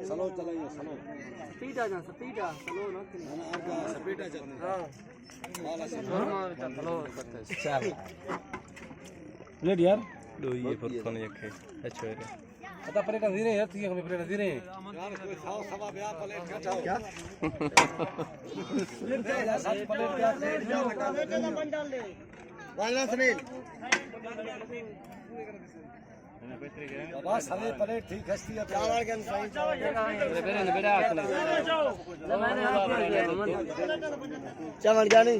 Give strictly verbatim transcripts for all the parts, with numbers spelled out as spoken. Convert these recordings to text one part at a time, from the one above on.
سلو چلائیے، سلو۔ سپیڈ آ جا، سپیڈ آ، سلو نہ کری۔ نہ، نہ، آپ کا سپیڈ آ جاتے ہیں۔ ہاں۔ والا سلو۔ ہاں، تو سلو کرتے ہیں۔ چل۔ پلیٹ یار۔ ڈوئیے فرقان یکھے۔ اچھا، ارے۔ پتہ پلیٹاں زیرے یار، تھی ہمیں پلیٹاں زیرے۔ یار، کوئی سو سوا پیا پلیٹ کھٹا ہو۔ کیا؟ سچ پلیٹ کیا؟ پلیٹ کیا؟ والا سنیل۔ بابا، سویں پلیٹ تھی کھستی ہے۔ چاول کے انسان چاول کے۔ چاول جانی۔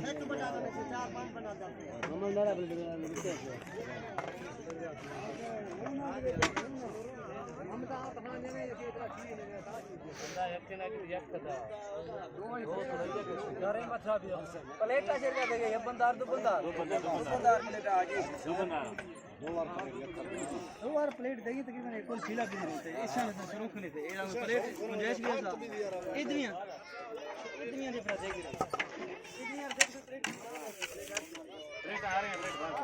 پلیٹا شیر کا دے گئے، بندار دو بندار۔ دو بندار پلیٹا آ گئی۔ دو بار پلیٹ دے گی، تقریباً ایک کل سیلا بھی نہیں ہوتے۔ اس سے شروع کھنے تھے، یہ پلیٹ گنجائش بھی تھا۔ ادھریاں، ادھریاں دے پھر دے گی۔ ادھریاں دے پھر پلیٹ۔ پلیٹ آ رہے ہیں، پلیٹ بند۔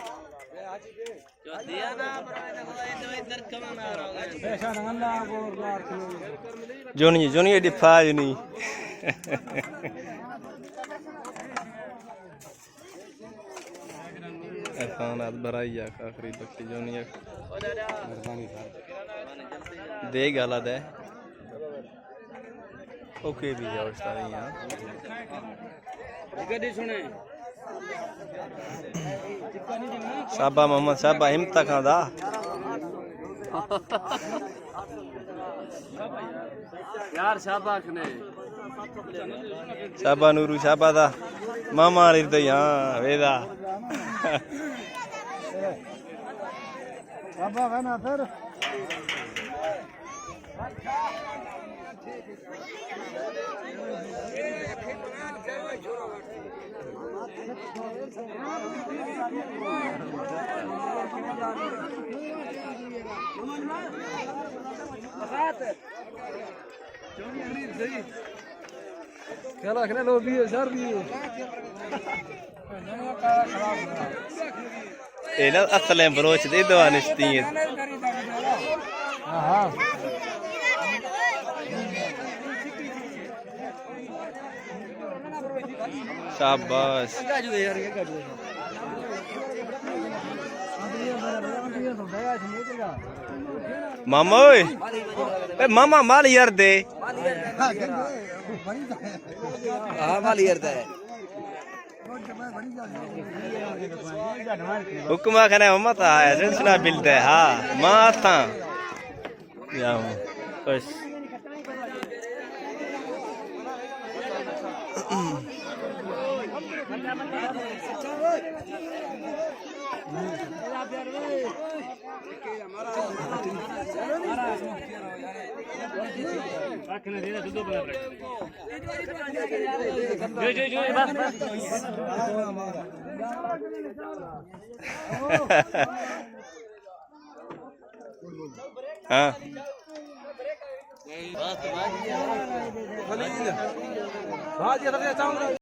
جو دیا نا، پر میں نے بولا، یہ تو ادھر کمان آ رہا ہوگا۔ جونی، جونی، ایڈی پھا جونی۔ عرفان آت برائی آکھ آخری بخشی جونی آکھ۔ دے گالا دے۔ اوکے بھی ہے استاد یہاں۔ گڈی سنے۔ شابا محمد شابا ہمت کھاندا۔ یار شابا کھنے۔ شابا نورو شابا دا۔ ماما علی تے ہاں ویدا۔ شابا ہے نا پھر۔ کیا آکھنا لو بھی ہے، شر بھی ہے۔ اے نا اصلیں بلوچ دی دوا نشتی ہے۔ شاباش۔ ماما اوئے۔ اے ماما مال یار دے۔ ہاں، مال یار دے۔ حکم آخر ہے، مت آیا، سلسلہ بلد ہے، ہاں، ماں تھا۔ یا ہوں، خوش۔ ہاں۔